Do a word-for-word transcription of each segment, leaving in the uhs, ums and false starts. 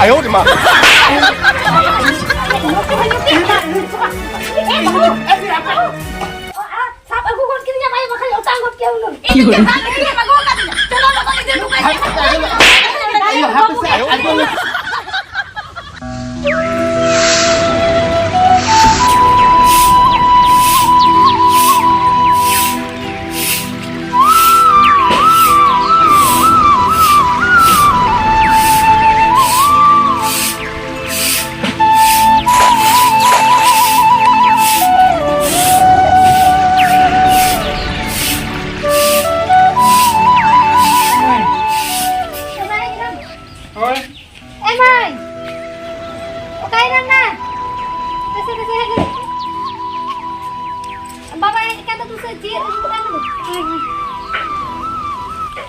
ᱟᱭᱳ ᱨᱮ ᱢᱟ᱾ ᱥᱟᱵ ᱟᱹᱜᱩ ᱜᱚᱫ ᱠᱤᱫᱤᱧᱟ ᱵᱷᱟᱭ, ᱵᱟᱠᱷᱟᱱ ᱚᱴᱟᱝ ᱜᱚᱫ ᱠᱮᱭᱟ ᱦᱩᱱᱟᱹᱝ᱾ ᱤᱧ ᱫᱚ ᱪᱮᱫ ᱦᱚᱸ ᱵᱟᱝ ᱟᱹᱜᱩ ᱟᱠᱟᱫᱤᱧᱟ᱾ ᱪᱚᱞᱚ ᱞᱚᱜᱚᱱ ᱤᱫᱤ ᱦᱚᱴᱚ ᱠᱟᱭ ᱢᱮ᱾ ᱟᱭᱳ, ᱦᱟᱯᱮ ᱥᱮ, ᱟᱭᱳ᱾ ᱦᱳᱭ᱾ ᱮ ᱢᱟᱹᱭ, ᱚᱠᱟᱭᱮᱱᱟᱢ ᱱᱟ? ᱫᱮᱥᱮ, ᱫᱮᱥᱮ, ᱦᱮᱡ ᱞᱮ᱾ ᱵᱟᱵᱟ ᱦᱮᱡ ᱟᱠᱟᱱ ᱫᱚ ᱫᱩᱥᱟᱹ ᱪᱮᱫ ᱟᱹᱜᱩ ᱠᱟᱜ ᱢᱮ? ᱦᱳᱭ, ᱦᱳᱭ᱾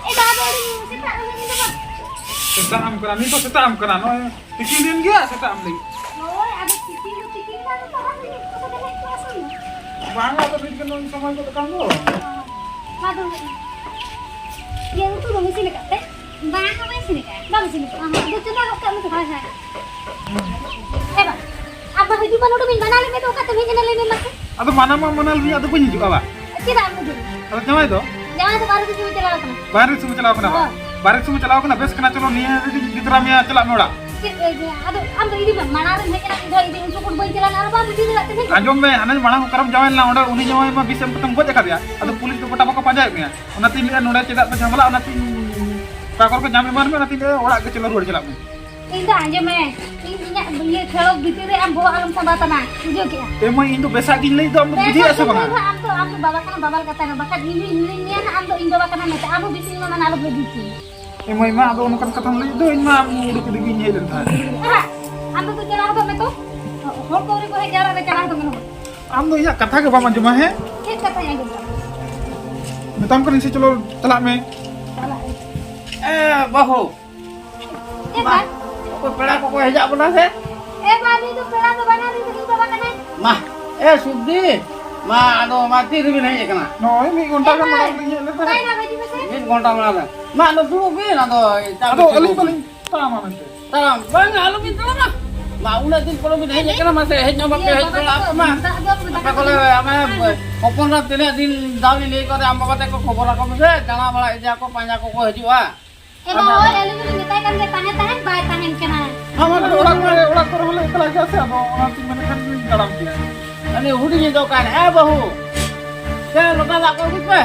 ᱮ ᱵᱟᱵᱟ ᱫᱚ ᱟᱹᱰᱤ ᱥᱮᱛᱟᱜ ᱨᱮ ᱦᱮᱡ ᱮᱱᱟ ᱵᱟᱝ? ᱥᱮᱛᱟᱜ ᱟᱢ ᱠᱟᱱᱟ, ᱱᱤᱛ ᱫᱚ ᱥᱮᱛᱟᱜ ᱟᱢ ᱠᱟᱱᱟ, ᱱᱚᱜᱼᱚᱭ ᱛᱤᱠᱤᱱ ᱫᱤᱱ ᱜᱮ ᱥᱮᱛᱟᱜ ᱟᱢ ᱞᱟᱹᱜᱤᱫ᱾ ᱦᱳᱭ, ᱟᱫᱚ ᱛᱤᱠᱤᱱ ᱫᱚ ᱛᱤᱠᱤᱱ ᱫᱚ ᱟᱫᱚ ᱛᱟᱦᱞᱮ ᱛᱤᱱᱟᱹᱜ ᱠᱚ ᱫᱚ ᱦᱮᱡ ᱠᱚᱜᱼᱟ ᱥᱮ ᱵᱟᱝ? ᱵᱟᱝ, ᱟᱫᱚ ᱱᱤᱛ ᱜᱮ ᱱᱚᱜᱼᱚᱭ ᱥᱚᱢᱚᱭ ᱜᱚᱫ ᱟᱠᱟᱱ ᱫᱚ᱾ ᱢᱟ ᱫᱩᱲᱩᱵ ᱢᱮ᱾ ᱤᱭᱟᱹ, ᱩᱛᱩ ᱫᱚᱢ ᱤᱥᱤᱱ ᱟᱠᱟᱫ ᱛᱮ? ᱵᱟᱝ, ᱵᱟᱹᱧ ᱤᱥᱤᱱ ᱟᱠᱟᱫᱼᱟ᱾ ᱵᱟᱢ ᱤᱥᱤᱱ ᱟᱠᱟᱫᱼᱟ? ᱦᱚᱸ, ᱟᱫᱚ ᱪᱚᱸᱫᱟ ᱜᱚᱫ ᱠᱟᱜ ᱢᱮ ᱛᱚᱵᱮ᱾ ᱦᱳᱭ, ᱦᱳᱭ᱾ ᱮ ᱵᱟ, ᱟᱢ ᱵᱟ ᱦᱤᱡᱩᱜ ᱢᱟ ᱱᱚᱰᱮ ᱵᱤᱱ ᱢᱟᱱᱟ ᱞᱮᱫ ᱢᱮ ᱫᱚ, ᱚᱠᱟᱛᱮᱢ ᱦᱮᱡ ᱮᱱᱟ ᱞᱟᱹᱭ ᱢᱮ ᱢᱟᱥᱮ? ᱟᱫᱚ ᱢᱟᱱᱟ ᱢᱟ ᱢᱟᱱᱟ ᱞᱤᱧ, ᱟᱫᱚ ᱵᱟᱹᱧ ᱦᱤᱡᱩᱜᱼᱟ ᱵᱟ᱾ ᱪᱮᱫᱟᱜ ᱮᱢ ᱦᱤᱡᱩᱜᱼᱟ? ᱟᱫᱚ ᱡᱟᱶᱟᱭ ᱫᱚ? ᱡᱟᱶᱟᱭ ᱫᱚ ᱵᱟᱨᱦᱮ ᱫᱤᱥᱚᱢ ᱮ ᱪᱟᱞᱟᱣ ᱟᱠᱟᱱᱟ᱾ ᱵᱟᱨᱦᱮ ᱫᱤᱥᱚᱢ ᱮ ᱪᱟᱞᱟᱣ ᱟᱠᱟᱱᱟ ᱵᱟ? ᱦᱳᱭ᱾ ᱵᱟᱨᱦᱮ ᱫᱤᱥᱚᱢ ᱮ ᱪᱟᱞᱟᱣ ᱟᱠᱟᱱᱟ, ᱵᱮᱥ ᱠᱟᱱᱟ, ᱪᱚᱞᱚ ᱱᱤᱭᱟᱹ ᱨᱮᱜᱮ ᱤᱫᱤ ᱛᱚᱨᱟ ᱢᱮᱭᱟ, ᱪᱟᱞᱟᱜ ᱢᱮ ᱚᱲᱟᱜ᱾ ᱪᱮᱫ ᱮ ᱤᱫᱤᱭᱟ? ᱟᱫᱚ ᱟᱢ ᱫᱚ ᱤᱫᱤ ᱢᱮ, ᱢᱟᱲᱟᱝ ᱨᱮᱢ ᱦᱮᱡ ᱮᱱᱟ, ᱤᱧ ᱫᱚ ᱤᱫᱤ ᱦᱚᱪᱚ ᱠᱚ ᱵᱟᱹᱧ ᱪᱟᱞᱟᱣ ᱞᱮᱱᱟ, ᱟᱨ ᱵᱟᱢ ᱤᱫᱤ ᱫᱟᱲᱮᱭᱟᱜ ᱛᱮ ᱦᱮᱡ ᱮᱱᱟ᱾ ᱟᱸᱡᱚᱢ ᱢᱮ, ᱦᱟᱱᱮ ᱢᱟᱲᱟᱝ ᱚᱠᱟᱨᱮᱢ ᱡᱟᱶᱟᱭ ᱞᱮᱱᱟ, ᱚᱸᱰᱮ ᱩᱱᱤ ᱡᱟᱶᱟᱭ ᱢᱟ ᱵᱤᱥ ᱮᱢ ᱠᱟᱛᱮᱢ ᱜᱚᱡ ᱟᱠᱟᱫᱮᱭᱟ᱾ ᱟᱫᱚ ᱦᱩᱸ᱾ ᱯᱩᱞᱤᱥ ᱫᱚ ᱜᱚᱴᱟ ᱵᱟᱠᱚ ᱯᱟᱸᱡᱟᱭᱮᱫ ᱢᱮᱭᱟ᱾ ᱚᱱᱟᱛᱮᱧ ᱞᱟᱹᱭᱮᱫᱼᱟ, ᱱᱚᱰᱮ ᱪᱮᱫᱟᱜ ᱯᱮ ᱡᱷᱟᱢᱮᱞᱟᱜᱼᱟ? ᱚᱱᱟᱛᱮᱧ ᱚᱠᱟ ᱠᱚᱨᱮ ᱠᱚ ᱧᱟᱢ ᱮᱢᱟᱱ ᱢᱮ, ᱚᱱᱟᱛᱮᱧ ᱞᱟᱹᱭᱮᱫᱼᱟ, ᱚᱲᱟᱜ ᱜᱮ ᱪᱚᱞᱚ ᱨᱩᱣᱟᱹᱲ ᱪᱟᱞᱟᱜ ᱢᱮ᱾ ᱤᱧ ᱫᱚ ᱟᱸᱡᱚᱢ ᱢᱮ, ᱤᱧ ᱤᱧᱟᱹᱜ ᱤᱭᱟᱹ ᱠᱷᱮᱞᱳᱰ ᱵᱷᱤᱛᱤᱨ ᱨᱮ ᱟᱢ ᱵᱚᱦᱚᱜ ᱟᱞᱚᱢ ᱥᱟᱢᱵᱟᱣ ᱛᱟᱢᱟ, ᱵᱩᱡᱷᱟᱹᱣ ᱠᱮᱜᱼᱟ? ᱮ ᱢᱟᱹᱭ, ᱤᱧ ᱫᱚ ᱵᱮᱥᱟᱜ ᱜᱤᱧ ᱞᱟᱹᱭᱮᱫ ᱫᱚ, ᱟᱢ ᱫᱚ ᱵᱮᱥᱟᱜ ᱵᱩᱡᱷᱟᱹᱣᱮᱫᱼᱟ ᱥᱮ ᱜᱤᱧ ᱵᱟᱝᱟ? ᱞᱟᱹᱭ ᱫᱚ, ᱟᱢ ᱫᱚ, ᱟᱢ ᱫᱚ ᱵᱟᱵᱟ ᱠᱟᱱᱟ, ᱵᱟᱵᱟ ᱞᱮᱠᱟ ᱛᱟᱦᱮᱱᱟ, ᱵᱟᱠᱷᱟᱱ ᱤᱧ ᱦᱚᱸᱧ ᱦᱤᱲᱤᱧ ᱢᱮᱭᱟ ᱱᱟᱜ, ᱟᱢ ᱫᱚ ᱤᱧ ᱵᱟᱵᱟ ᱠᱟᱱᱟ ᱢᱮᱱᱛᱮ, ᱟᱢ ᱦᱚᱸ ᱵᱮᱥᱤ ᱤᱧ ᱢᱟ ᱢᱟᱱᱟ ᱟᱞᱚᱯᱮ ᱵᱩᱡᱽ ᱛᱤᱧ᱾ ᱮ ᱢᱟᱹᱭ, ᱢᱟ ᱟᱫᱚ ᱚᱱᱠᱟᱱ ᱠᱟᱛᱷᱟᱢ ᱞᱟᱹᱭᱮᱫ ᱫᱚ, ᱤᱧ ᱢᱟ ᱟᱢ ᱩᱰᱩᱠ ᱤᱫᱤ ᱜᱤᱧ ᱦᱮᱡ ᱞᱮᱱ ᱛᱟᱦᱮᱸᱫ᱾ ᱟᱦᱟ, ᱟᱢ ᱫᱚ ᱪᱟᱞᱟᱣ ᱦᱚᱫᱚᱜ ᱢᱮ ᱛᱚ, ᱦᱚᱲ ᱠᱚ ᱟᱹᱣᱨᱤ ᱠᱚ ᱦᱮᱡ ᱡᱟᱣᱨᱟᱜ ᱨᱮ ᱪᱟᱞᱟᱣ ᱦᱚᱫᱚᱜ ᱢᱮ ᱱᱚᱰᱮ᱾ ᱟᱢ ᱫᱚ ᱤᱧᱟᱹᱜ ᱠᱟᱛᱷᱟ ᱜᱮ ᱵᱟᱢ ᱟᱸᱡᱚᱢᱟ, ᱦᱮᱸ? ᱪᱮᱫ ᱠᱟᱛᱷᱟᱧ ᱟᱸᱡᱚᱢ ᱛᱟᱢᱟ? ᱢᱮᱛᱟᱢ ᱠᱟᱹᱱᱟᱹᱧ ᱥᱮ, ᱪᱚᱞᱚ ᱪᱟᱞᱟᱜ ᱢᱮ᱾ ᱪᱟᱞᱟᱜ ᱟᱹᱧ᱾ ᱮ ᱵᱟᱹᱦᱩ, ᱪᱮᱫ ᱢᱟ, ᱵᱟᱝ? ᱚᱠᱚᱭ ᱯᱮᱲᱟ ᱠᱚᱠᱚ ᱦᱮᱡᱟᱜ ᱵᱚᱱᱟ ᱥᱮ? ᱮ ᱵᱟ, ᱱᱩᱭ ᱫᱚ ᱯᱮᱲᱟ ᱫᱚ ᱵᱟᱝᱟ, ᱱᱩᱭ ᱫᱚ ᱤᱧ ᱵᱟᱵᱟ ᱠᱟᱱᱟᱭ᱾ ᱢᱟ, ᱮ ᱥᱩᱠᱫᱤ, ᱢᱟ, ᱟᱫᱚ ᱢᱟ, ᱛᱤ ᱨᱮᱵᱤᱱ ᱦᱮᱡ ᱟᱠᱟᱱᱟ? ᱱᱚᱜᱼᱚᱭ ᱢᱤᱫ ᱜᱷᱚᱱᱴᱟ ᱜᱟᱱ ᱢᱟᱲᱟᱝ ᱞᱤᱧ ᱦᱮᱡ ᱞᱮᱱ ᱛᱟᱦᱮᱸᱫ᱾ ᱢᱤᱫ ᱜᱷᱚᱱᱴᱟ ᱢᱟᱲᱟᱝ ᱨᱮ᱾ ᱢᱟ, ᱟᱫᱚ ᱫᱩᱲᱩᱵ ᱵᱤᱱ, ᱟᱫᱚ ᱪᱟ ᱟᱫᱚ ᱠᱚ ᱟᱹᱞᱤᱧ ᱵᱟᱹᱞᱤᱧ ᱛᱟᱲᱟᱢᱟ ᱢᱮᱱᱛᱮ᱾ ᱛᱟᱲᱟᱢ? ᱵᱟᱝ, ᱟᱞᱚᱵᱤᱱ ᱛᱟᱲᱟᱢᱟ᱾ ᱢᱟ, ᱩᱱᱟᱹᱜ ᱫᱤᱱ ᱯᱚᱨᱮ ᱵᱤᱱ ᱦᱮᱡ ᱟᱠᱟᱱᱟ, ᱢᱟᱥᱮ ᱦᱮᱡ ᱧᱚᱜ ᱵᱟᱯᱮ ᱦᱮᱡ ᱜᱚᱫᱚᱜᱼᱟ ᱟᱯᱮ ᱢᱟ᱾ ᱟᱯᱮ ᱠᱚᱞᱮ, ᱟᱢᱮ ᱦᱚᱯᱚᱱ ᱮᱨᱟ ᱛᱤᱱᱟᱹᱜ ᱫᱤᱱ ᱫᱟᱣ ᱞᱤᱧ ᱞᱟᱹᱭ ᱠᱟᱫᱮ, ᱟᱢ ᱵᱟᱵᱟ ᱛᱟᱠᱚ ᱠᱷᱚᱵᱚᱨ ᱟᱠᱚ ᱢᱮᱥᱮ, ᱫᱟᱬᱟ ᱵᱟᱲᱟ ᱤᱫᱤᱭᱟ ᱠᱚ, ᱯᱟᱸᱡᱟ ᱠᱚᱠᱚ ᱦᱤᱡᱩᱜᱼᱟ᱾ ᱮ ᱵᱟᱵᱟ, ᱦᱳᱭ, ᱟᱹᱞᱤᱧ ᱫᱚᱞᱤᱧ ᱢᱮᱛᱟᱭ ᱠᱟᱱ ᱜᱮ, ᱛᱟᱦᱮᱸ ᱛᱟᱦᱮᱸ ᱵᱟᱭ ᱛᱟᱦᱮᱱ ᱠᱟᱱᱟ᱾ ᱦᱮᱸ, ᱢᱟ, ᱚᱲᱟᱜ ᱠᱚᱨᱮ, ᱚᱲᱟᱜ ᱠᱚᱨᱮ ᱦᱚᱸᱞᱮ ᱮᱠᱞᱟ ᱜᱮᱭᱟ ᱥᱮ, ᱟᱫᱚ ᱚᱱᱟᱛᱤᱧ ᱢᱮᱱᱮᱫ ᱠᱷᱟᱱ ᱞᱤᱧ ᱛᱟᱲᱟᱢ ᱠᱮᱭᱟ᱾ ᱟᱹᱞᱤᱧ ᱦᱩᱰᱤᱧ ᱤᱧ ᱫᱚ ᱚᱠᱟᱭᱮᱱᱟ? ᱮ ᱵᱟᱹᱦᱩ, ᱥᱮ ᱞᱚᱴᱟ ᱫᱟᱜ ᱠᱚ ᱟᱹᱜᱩᱭ ᱯᱮ᱾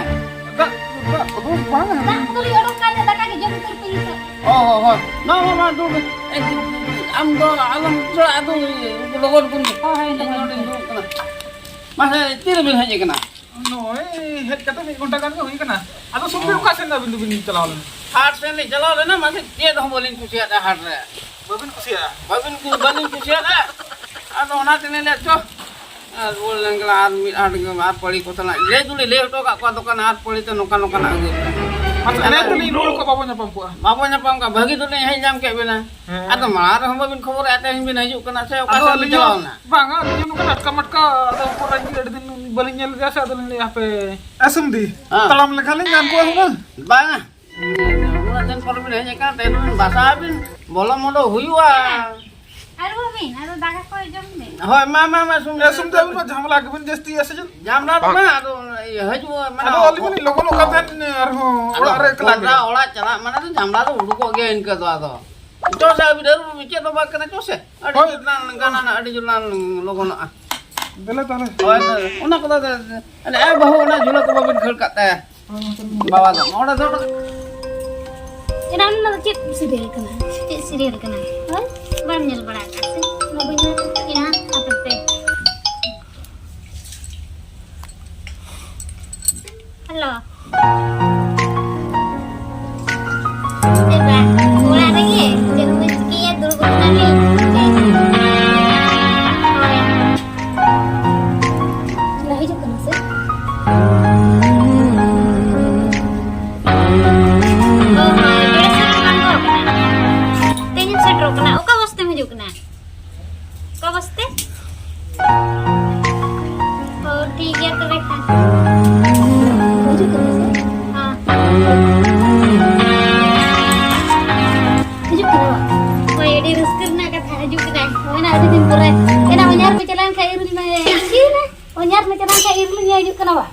ᱫᱟᱜ, ᱫᱟᱜ ᱠᱚᱫᱚ ᱵᱟᱝ᱾ ᱫᱟᱜ ᱠᱚᱫᱚᱞᱤᱧ ᱚᱰᱚᱠ ᱠᱟᱜ ᱛᱮ, ᱫᱟᱠᱟ ᱜᱮ ᱡᱚᱢ ᱩᱛᱟᱹᱨ ᱯᱮ ᱱᱤᱛᱚᱜ᱾ ᱚ, ᱦᱚᱸ, ᱦᱚᱸ᱾ ᱢᱟ, ᱢᱟ, ᱢᱟ, ᱫᱩᱲᱩᱵ ᱢᱮ᱾ ᱮ, ᱟᱢ ᱫᱚ ᱟᱞᱚᱢ ᱪᱟᱞᱟᱜᱼᱟ, ᱟᱫᱚ ᱞᱚᱜᱚᱱ ᱠᱚ ᱦᱳᱭ, ᱦᱳᱭ, ᱞᱚᱜᱚᱱ᱾ ᱱᱚᱰᱮᱧ ᱫᱩᱲᱩᱵ ᱠᱟᱱᱟ᱾ ᱢᱟᱥᱮ, ᱛᱤᱨᱮᱵᱤᱱ ᱦᱮᱡ ᱟᱠᱟᱱᱟ? ᱱᱚᱜᱼᱚᱭ ᱦᱮᱡ ᱠᱟᱛᱮ ᱢᱤᱫ ᱜᱷᱚᱱᱴᱟ ᱜᱟᱱ ᱜᱮ ᱦᱩᱭ ᱠᱟᱱᱟ᱾ ᱟᱫᱚ ᱥᱩᱠᱨᱤ ᱚ᱾ ᱚᱠᱟ ᱥᱮᱱ ᱟᱹᱵᱤᱱ ᱫᱚᱵᱤᱱ ᱪᱟᱞᱟᱣ ᱞᱮᱱᱟ? ᱦᱟᱴ ᱥᱮᱱ ᱞᱤᱧ ᱪᱟᱞᱟᱣ ᱞᱮᱱᱟ, ᱢᱟᱥᱮ ᱪᱮᱫ ᱦᱚᱸ ᱵᱟᱹᱞᱤᱧ ᱠᱩᱥᱤᱭᱟᱫᱟ ᱦᱟᱴ ᱨᱮ᱾ ᱵᱟᱹᱵᱤᱱ ᱠᱩᱥᱤᱭᱟᱜᱼᱟ? ᱵᱟᱹᱵᱤᱱ ᱠᱩ-, ᱵᱟᱹᱞᱤᱧ ᱠᱩᱥᱤᱭᱟᱫᱟ᱾ ᱟᱫᱚ ᱚᱱᱟ ᱛᱮᱞᱤᱧ ᱞᱟᱹᱭᱟ, ᱪᱚ, ᱟᱨ ᱨᱩᱣᱟᱹᱲ ᱞᱮᱱ ᱜᱮᱞᱟᱝ, ᱟᱨ ᱢᱤᱫ ᱦᱟᱴ ᱜᱮ, ᱟᱨ ᱯᱟᱹᱲᱤ ᱠᱚ ᱥᱟᱞᱟᱜ ᱞᱟᱹᱭ ᱫᱚᱞᱤᱧ ᱞᱟᱹᱭ ᱦᱚᱴᱚ ᱠᱟᱜ ᱠᱚᱣᱟ ᱫᱚᱠᱟᱱ, ᱟᱨ ᱯᱟᱹᱲᱤ ᱛᱮ ᱱᱚᱝᱠᱟ ᱱᱚᱝᱠᱟᱱᱟᱜ ᱟᱹᱜᱩᱭ ᱯᱮ᱾ ᱟᱪᱪᱷᱟ, ᱟᱫᱚ ᱞᱟᱹᱭ ᱛᱮᱞᱤᱧ ᱨᱩᱣᱟᱹᱲ ᱠᱚ ᱵᱟᱵᱚ ᱧᱟᱯᱟᱢ ᱠᱚᱜᱼᱟ᱾ ᱵᱟᱵᱚ ᱧᱟᱯᱟᱢ ᱠᱚᱜᱼᱟ, ᱵᱷᱟᱹᱜᱤ ᱫᱚᱞᱤᱧ ᱦᱮᱡ ᱧᱟᱢ ᱠᱮᱫ ᱵᱤᱱᱟ᱾ ᱦᱮᱸ᱾ ᱟᱫᱚ ᱢᱟᱲᱟᱝ ᱨᱮᱦᱚᱸ ᱵᱟᱹᱵᱤᱱ ᱠᱷᱚᱵᱚᱨᱮᱫ ᱛᱟᱦᱮᱸ, ᱵᱤᱱ ᱦᱤᱡᱩᱜ ᱠᱟᱱᱟ ᱥᱮ ᱚᱠᱟ ᱟᱫᱚ ᱥᱮᱫ ᱵᱤᱱ ᱟᱹᱞᱤᱧ ᱪᱟᱞᱟᱣ ᱦᱚᱸ ᱞᱮᱱᱟ? ᱵᱟᱝᱟ, ᱟᱹᱞᱤᱧ ᱦᱚᱸ ᱱᱚᱝᱠᱟ ᱴᱟᱴᱠᱟ ᱢᱟᱴᱠᱟ, ᱟᱫᱚ ᱯᱚᱨᱮ ᱜᱮ ᱟᱹᱰᱤ ᱫᱤᱱ ᱵᱟᱹᱞᱤᱧ ᱧᱮᱞ ᱞᱮᱫᱮᱭᱟ ᱥᱮ, ᱟᱫᱚ ᱞᱤᱧ ᱞᱟᱹᱭᱟ, ᱦᱟᱯᱮ᱾ ᱮ ᱥᱩᱢᱫᱤ, ᱦᱮᱸ᱾ ᱛᱟᱲᱟᱢ ᱞᱮᱠᱷᱟᱱ ᱞᱤᱧ ᱜᱟᱱ ᱠᱚᱜᱼᱟ ᱦᱩᱱᱟᱹᱝ᱾ ᱵᱟᱝᱟ᱾ ᱩᱱᱟᱹᱜ ᱫᱤᱱ ᱯᱚᱨ ᱵᱤᱱ ᱦᱮᱡ ᱟᱠᱟᱱ, ᱛᱮᱦᱮᱧ ᱵᱤᱱ ᱵᱟᱥᱟᱜ ᱟᱵᱤᱱ, ᱵᱚᱞᱚ ᱢᱚᱰᱚ ᱦᱩᱭᱩᱜᱼᱟ᱾ ᱟᱨ ᱵᱟᱹᱵᱤᱱ, ᱟᱨᱚ ᱫᱟᱠᱟ ᱠᱚ ᱡᱚᱢ ᱵᱤᱱ᱾ ᱦᱳᱭ, ᱢᱟ, ᱢᱟ, ᱢᱟ, ᱥᱩᱢᱫᱤ᱾ ᱮ ᱥᱩᱢᱫᱤ, ᱟᱹᱵᱤᱱ ᱢᱟ ᱡᱷᱟᱢᱞᱟ ᱜᱮᱵᱤᱱ ᱡᱟᱹᱥᱛᱤᱭᱟ ᱥᱮ ᱪᱮᱫ? ᱡᱷᱟᱢᱞᱟ ᱫᱚ ᱵᱟᱝ, ᱟᱫᱚ ᱤᱭᱟᱹ ᱦᱤᱡᱩᱜᱼᱟ, ᱢᱟᱱᱮ ᱟᱫᱚ ᱟᱹᱞᱤᱧ ᱢᱟᱞᱤᱧ ᱞᱚᱜᱚᱱᱚᱜ ᱠᱟᱱ ᱛᱟᱦᱮᱸᱫ, ᱟᱨᱦᱚᱸ ᱟᱫᱚ ᱚᱲᱟᱜ ᱨᱮ ᱮᱠᱞᱟ ᱦᱚᱯᱚᱱ ᱜᱮ᱾ ᱮᱨᱟ ᱚᱲᱟᱜ ᱪᱟᱞᱟᱜ ᱢᱟᱱᱮ ᱫᱚ ᱡᱷᱟᱢᱞᱟ ᱫᱚ ᱩᱰᱩᱠᱚᱜ ᱜᱮᱭᱟ ᱤᱱᱠᱟᱹ ᱫᱚ ᱟᱫᱚ᱾ ᱪᱚ ᱥᱮ, ᱟᱹᱵᱤᱱ ᱟᱹᱨᱩᱵ ᱪᱮᱫ ᱦᱚᱸ ᱵᱟᱝ ᱠᱟᱱᱟ, ᱪᱚ ᱥᱮ᱾ ᱟᱹᱰᱤ ᱦᱳᱭ᱾ ᱡᱳᱨ ᱞᱟᱝ ᱜᱟᱱᱟ ᱱᱟᱜ, ᱟᱹᱰᱤ ᱡᱳᱨ ᱞᱟᱝ ᱞᱚᱜᱚᱱᱚᱜᱼᱟ᱾ ᱫᱮᱞᱟ ᱛᱟᱦᱞᱮ᱾ ᱦᱳᱭ, ᱦᱳᱭ᱾ ᱚᱱᱟ ᱠᱚᱫᱚ, ᱟᱨᱮ, ᱮ ᱵᱟᱹᱦᱩ, ᱚᱱᱟ ᱡᱷᱩᱞᱟᱹ ᱠᱚ ᱵᱟᱵᱤᱱ ᱠᱷᱟᱹᱲ ᱠᱟᱜ ᱛᱟᱭᱟ᱾ ᱦᱳᱭ, ᱦᱳᱭ᱾ ᱵᱟᱵᱟ ᱫᱚ ᱚᱸᱰᱮ ᱫᱚ᱾ ᱮᱱᱟᱝ ᱚᱱᱟ ᱫᱚ ᱪᱮᱫ serial ᱠᱟᱱᱟ? ᱪᱮᱫ serial ᱠᱟᱱᱟ? ᱦᱳᱭ? ᱵᱟᱢ ᱧᱮᱞ ᱵᱟᱲᱟ ᱟᱠᱟᱫ ᱥᱮ? ᱚᱱᱟ ᱵᱟᱹᱧ ᱧᱮᱞ ᱟᱠᱟᱫ ᱜᱮᱭᱟ, ᱦᱟᱯᱮ ᱯᱮ᱾ ᱦᱮᱞᱳ᱾ ᱪᱮᱫ ᱵᱟᱝ, ᱚᱲᱟᱜ ᱨᱮᱜᱮ ᱪᱮᱫ ᱦᱚᱸ ᱵᱟᱹᱧ ᱪᱤᱠᱟᱹᱭᱟ, ᱫᱩᱲᱩᱵ ᱟᱠᱟᱱᱟᱞᱤᱧ᱾ ᱦᱳᱭ᱾ ᱪᱟᱞᱟᱜ ᱦᱤᱡᱩᱜ ᱠᱟᱱᱟ ᱥᱮ? ᱚ, ᱦᱳᱭ, ᱵᱮᱲᱟ ᱥᱮᱫ ᱨᱮᱢ ᱟᱬᱜᱚ ᱟᱠᱟᱱᱟ᱾ ᱛᱮᱦᱮᱧ ᱮᱢ ᱥᱮᱴᱮᱨᱚᱜ ᱠᱟᱱᱟ? ᱚᱠᱟ ᱵᱟᱥ ᱛᱮᱢ ᱦᱤᱡᱩᱜ ᱠᱟᱱᱟ? ᱚᱠᱟ ᱵᱟᱥ ᱛᱮ? ᱚ, ᱴᱷᱤᱠ ᱧᱟᱨ ᱢᱮ ᱪᱟᱞᱟᱣ ᱠᱷᱟᱡ ᱤᱨ ᱞᱤᱧ ᱦᱤᱡᱩᱜ ᱠᱟᱱᱟ ᱵᱟ᱾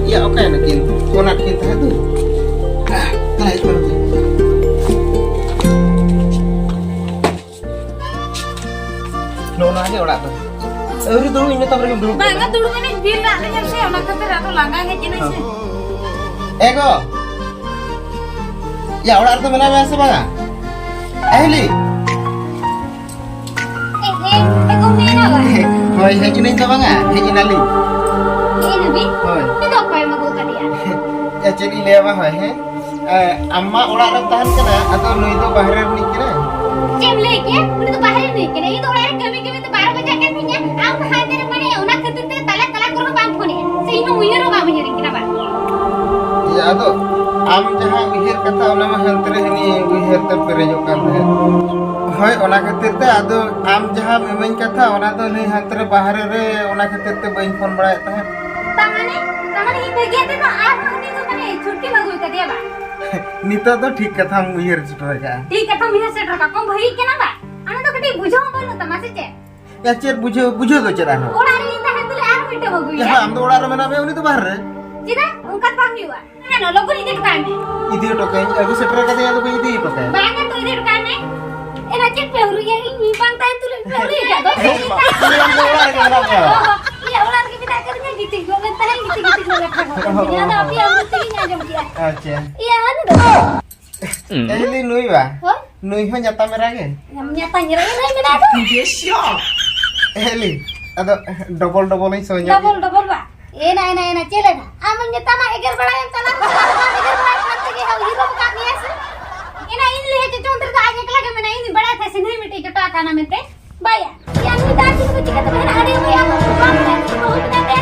ᱭᱟ, ᱚᱠᱟᱭᱮᱱᱟ ᱠᱤᱱ? ᱯᱷᱳᱱ ᱟᱫ ᱠᱤᱱ ᱛᱟᱦᱮᱸᱫ ᱫᱚ᱾ ᱟᱦ, ᱛᱟᱦᱞᱮ ᱦᱮᱡ ᱠᱟᱱᱟ ᱠᱤᱱ᱾ ᱱᱚᱜᱼᱚ ᱱᱚᱣᱟ ᱜᱮ ᱚᱲᱟᱜ ᱫᱚ᱾ ᱟᱹᱣᱨᱤ ᱫᱩᱲᱩᱵ, ᱤᱧ ᱢᱮᱛᱟᱢ ᱨᱮᱜᱮᱢ ᱫᱩᱲᱩᱵ ᱵᱟᱝᱟ, ᱠᱟᱱᱟ᱾ ᱫᱩᱲᱩᱵ ᱮᱱᱟᱹᱧ, ᱵᱤᱞ ᱨᱟᱜ ᱞᱤᱧᱟ ᱥᱮ, ᱚᱱᱟ ᱠᱷᱟᱹᱛᱤᱨ ᱟᱫᱚ ᱞᱟᱸᱜᱟ ᱦᱮᱡ ᱮᱱᱟᱹᱧ ᱥᱮ᱾ ᱮ ᱜᱚ! ᱭᱟ, ᱚᱲᱟᱜ ᱨᱮᱫᱚ ᱢᱮᱱᱟᱭᱟ ᱥᱮ ᱵᱟᱝᱟ? ᱟᱦᱞᱤ! ᱮ, ᱮ, ᱮ, ᱜᱚᱢᱠᱮ, ᱢᱮᱱᱟᱜ ᱵᱟᱝ? ᱦᱳᱭ, ᱦᱮᱡ ᱮᱱᱟᱹᱧ ᱫᱚ ᱵᱟᱝᱟ, ᱦᱮᱡ ᱮᱱᱟᱞᱤᱧ᱾ ᱦᱮᱡ ᱮᱱᱟᱵᱤᱱ? ᱦᱳᱭ᱾ ᱩᱱᱤ ᱫᱚ ᱚᱠᱚᱭᱮᱢ ᱟᱹᱜᱩ ᱟᱠᱟᱫᱮᱭᱟ? ᱭᱟ, ᱪᱮᱫ ᱤᱧ ᱞᱟᱹᱭᱟ ᱢᱟ, ᱦᱳᱭ, ᱦᱮᱸ? ᱮ, ᱟᱢ ᱢᱟ ᱚᱲᱟᱜ ᱨᱮᱢ ᱛᱟᱦᱮᱱ ᱠᱟᱱᱟ, ᱟᱫᱚ ᱱᱩᱭ ᱫᱚ ᱵᱟᱦᱨᱮ ᱨᱤᱱᱤᱡ ᱠᱟᱱᱟᱭ᱾ ᱪᱮᱫ ᱮᱢ ᱞᱟᱹᱭ ᱠᱮᱫ? ᱩᱱᱤ ᱫᱚ ᱵᱟᱦᱨᱮ ᱨᱤᱱᱤᱡ ᱠᱟᱱᱟᱭ᱾ ᱤᱧ ᱫᱚ ᱚᱲᱟᱜ ᱨᱮ ᱠᱟᱹᱢᱤ ᱠᱟᱹᱢᱤ ᱛᱮ ᱵᱟᱨᱚ ᱵᱟᱡᱟᱜ ᱠᱟᱱ ᱛᱤᱧᱟ᱾ ᱟᱢ ᱫᱚ ᱦᱟᱱᱛᱮ ᱨᱮ ᱢᱟᱱᱮ ᱚᱱᱟ ᱠᱷᱟᱹᱛᱤᱨ ᱛᱮ ᱛᱟᱞᱟ ᱛᱟᱞᱟ ᱠᱚᱨᱮ ᱵᱟᱢ ᱯᱷᱳᱱᱮᱜᱼᱟ᱾ ᱥᱮ ᱤᱧ ᱦᱚᱸ ᱩᱭᱦᱟᱹᱨ ᱦᱚᱸ ᱵᱟᱢ ᱩᱭᱦᱟᱹᱨᱤᱧ ᱠᱟᱱᱟ ᱵᱟᱝ? ᱤᱭᱟᱹ, ᱟᱫᱚ ᱟᱢ ᱡᱟᱦᱟᱸ ᱩᱭᱦᱟᱹᱨ ᱠᱟᱛᱷᱟ, ᱚᱱᱟ ᱢᱟ ᱦᱟᱱᱛᱮ ᱨᱮ ᱦᱟᱹᱱᱤ ᱩᱭᱦᱟᱹᱨ ᱛᱮ ᱯᱮᱨᱮᱡᱚᱜ ᱠᱟᱱ ᱛᱟᱦᱮᱸᱫ᱾ ᱦᱳᱭ, ᱚᱱᱟ ᱠᱷᱟᱹᱛᱤᱨ ᱛᱮ ᱟᱫᱚ ᱟᱢ ᱡᱟᱦᱟᱸᱢ ᱤᱢᱟᱹᱧ ᱠᱟᱛᱷᱟ, ᱚᱱᱟ ᱫᱚ ᱱᱩᱭ ᱦᱟᱱᱛᱮ ᱨᱮ ᱵᱟᱦᱨᱮ ᱨᱮ, ᱚᱱᱟ ᱠᱷᱟᱹᱛᱤᱨ ᱛᱮ ᱵᱟᱹᱧ ᱯᱷᱳᱱ ᱵᱟᱲᱟᱭᱮᱫ ᱛᱟᱦᱮᱸᱫ᱾ ᱛᱟᱨ ᱢᱟᱱᱮ, ᱛᱟᱨ ᱢᱟᱱᱮ ᱤᱧ ᱵᱟᱹᱜᱤᱭᱟᱫ ᱛᱮ ᱫᱚ ᱟᱨᱦᱚᱸ ᱦᱟᱹᱱᱤ ᱫᱚ ᱢᱟᱱᱮ ᱪᱷᱩᱴᱤᱢ ᱟᱹᱜᱩ ᱠᱟᱫᱮᱭᱟ ᱵᱟᱝ? ᱱᱤᱛᱚᱜ ᱫᱚ ᱴᱷᱤᱠ ᱠᱟᱛᱷᱟᱢ ᱩᱭᱦᱟᱹᱨ ᱥᱮᱴᱮᱨ ᱟᱠᱟᱫᱼᱟ᱾ ᱴᱷᱤᱠ ᱠᱟᱛᱷᱟᱢ ᱩᱭᱦᱟᱹᱨ ᱥᱮᱴᱮᱨ ᱟᱠᱟᱫᱼᱟ᱾ ᱠᱚᱢ ᱵᱷᱟᱹᱜᱤᱜ ᱠᱟᱱᱟ ᱵᱟᱝ? ᱟᱢ ᱫᱚ ᱠᱟᱹᱴᱤᱡ ᱵᱩᱡᱷᱟᱹᱣ ᱦᱚᱸ ᱵᱟᱹᱱᱩᱜ ᱛᱟᱢᱟ ᱥᱮ ᱪᱮᱫ? ᱭᱟ, ᱪᱮᱫ ᱵᱩᱡᱷᱟᱹᱣ, ᱵᱩᱡᱷᱟᱹᱣ ᱫᱚ ᱪᱮᱫ ᱟᱨᱦᱚᱸ? ᱚᱲᱟᱜ ᱨᱮ ᱤᱧ ᱛᱟᱦᱮᱸ ᱛᱩᱞᱩᱡ ᱟᱨᱦᱚᱸ ᱢᱤᱫᱴᱟᱝ ᱟᱹᱜᱩᱭᱟ᱾ ᱭᱟ, ᱟᱢ ᱫᱚ ᱚᱲᱟᱜ ᱨᱮ ᱢᱮᱱᱟᱜ ᱢᱮᱭᱟ, ᱩᱱᱤ ᱫᱚ ᱵᱟᱦᱨᱮ ᱨᱮ᱾ ᱪᱮᱫᱟᱜ? ᱚᱱᱠᱟ ᱫᱚ ᱵᱟᱝ ᱦᱩᱭᱩᱜᱼᱟ᱾ ᱦᱮᱸ, ᱞᱚᱜᱚᱱ ᱤᱫᱤ ᱦᱚᱴᱚ ᱠᱟᱭ ᱢᱮ᱾ ᱤᱫᱤ ᱦᱚᱴᱚ ᱠᱟᱭ, ᱟᱹᱜᱩ ᱥᱮᱴᱮᱨ ᱠᱟᱫᱮᱭᱟ, ᱟᱫᱚ ᱵᱟᱹᱧ ᱤᱫᱤ ᱦᱚᱴᱚ ᱠᱟᱭᱟ᱾ ᱵᱟᱝᱟ ᱛᱚ, ᱤᱫᱤ ᱦᱚᱴᱚ ᱠᱟᱭ ᱢᱮ᱾ ᱮᱱᱟ ᱪᱮᱫ ᱯᱮ ᱦᱩᱨᱩᱭᱟ? ᱤᱧ ᱵᱟᱝ ᱛᱟᱦᱮᱸ ᱛᱩᱞᱩᱡ ᱯᱮ ᱦᱩᱨᱩᱭ ᱟᱠᱟᱫ ᱫᱚ? ᱩᱱᱤ ᱟᱢ ᱫᱚ ᱚᱲᱟᱜ ᱨᱮᱜᱮ ᱢᱮᱱᱟᱜ ᱢᱮᱭᱟ᱾ ᱚ, ᱤᱭᱟᱹ, ᱚᱲᱟᱜ ᱨᱮᱜᱮ ᱢᱮᱱᱟᱜ ᱟᱠᱟᱫᱤᱧᱟ, ᱜᱤᱛᱤᱡ ᱜᱚᱫ ᱞᱮᱱ ᱛᱟᱦᱮᱸᱫ, ᱜᱤᱛᱤᱡ, ᱜᱤᱛᱤᱡ ᱜᱚᱫ ᱞᱮᱱ ᱛᱟᱦᱮᱸᱫ᱾ ᱟᱫᱚ ᱟᱯᱮᱭᱟᱜ ᱢᱩ ᱛᱮᱜᱮᱧ ᱟᱸᱡᱚᱢ ᱠᱮᱜᱼᱟ᱾ ᱟᱪᱪᱷᱟ᱾ ᱤᱭᱟᱹ, ᱩᱱᱤ ᱫᱚ? ᱮᱦᱞᱤ ᱱᱩᱭ ᱵᱟ? ᱦᱳᱭ᱾ ᱱᱩᱭ ᱦᱚᱸ ᱧᱟᱛᱟᱢ ᱮᱨᱟ ᱜᱮ? ᱧᱟᱛᱟᱢ ᱮᱨᱟ ᱜᱮ ᱱᱩᱭ ᱢᱮᱱᱟᱭ ᱫᱚ᱾ ᱮᱦᱞᱤ, ᱟᱫᱚ ᱰᱚᱵᱚᱞ ᱰᱚᱵᱚᱞ ᱤᱧ ᱥᱚᱡᱚᱜ ᱰᱚᱵᱚᱞ, ᱰᱚᱵᱚᱞ ᱵᱟ? ᱮ ᱱᱟ, ᱮ ᱱᱟ, ᱮ ᱱᱟ, ᱪᱮᱫ ᱞᱮᱠᱟ? ᱟᱢ ᱤᱧ ᱢᱮᱛᱟᱢᱟ ᱮᱜᱮᱨ ᱵᱟᱲᱟᱭᱮᱢ ᱪᱟᱞᱟᱜ ᱠᱟᱱᱟ, ᱟᱨ ᱵᱟᱢ ᱮᱜᱮᱨ ᱵᱟᱲᱟᱭ ᱠᱷᱟᱱ ᱛᱮᱜᱮ ᱦᱟᱸᱜ ᱩᱭᱦᱟᱹᱨ ᱟᱠᱟᱫ ᱢᱮᱭᱟ ᱥᱮ? ᱮ ᱱᱟ ᱤᱧ ᱞᱟᱹᱭᱟ ᱪᱚ ᱪᱚᱱᱫᱨᱚ ᱫᱚ ᱟᱡ ᱮᱠᱞᱟ ᱜᱮ ᱢᱮᱱᱟᱭᱟ, ᱤᱧ ᱫᱚ ᱵᱟᱲᱟᱭ ᱛᱟᱦᱮᱸ ᱥᱤᱸᱫᱷᱟᱹᱭ ᱢᱤᱫᱴᱮᱡ ᱡᱚᱴᱟᱣ ᱟᱠᱟᱱᱟ ᱢᱮᱱᱛᱮ᱾ ᱵᱟᱭᱟ᱾ ᱭᱟ ᱱᱩᱭ ᱫᱚ ᱟᱨ ᱪᱮᱫ ᱠᱚ ᱪᱤᱠᱟᱹ ᱛᱮ ᱢᱮᱱᱟ? ᱟᱹᱰᱤ ᱚᱠᱚᱡ ᱟᱢ ᱵᱟᱢ ᱢᱮᱱᱟ, ᱤᱧ ᱵᱟᱹᱦᱩ ᱢᱮᱱᱟᱭ ᱛᱟᱭᱟ,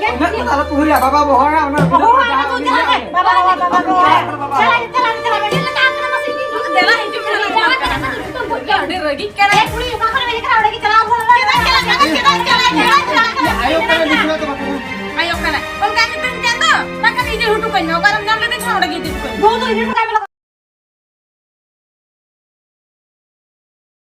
ᱜᱮ᱾ ᱚᱱᱟ ᱠᱚ ᱟᱞᱚ ᱯᱮ ᱦᱩᱨᱤᱭᱟ, ᱵᱟᱵᱟ ᱵᱚᱦᱚᱲᱟ, ᱚᱱᱟ ᱵᱚᱦᱚᱲᱟ, ᱡᱟᱦᱟᱸ ᱚᱱᱟ ᱠᱚ ᱡᱟᱦᱟᱸ ᱜᱮ᱾ ᱵᱟᱵᱟ, ᱵᱟᱵᱟ, ᱵᱟᱵᱟ, ᱵᱟᱵᱟ᱾ ᱪᱟᱞᱟᱜ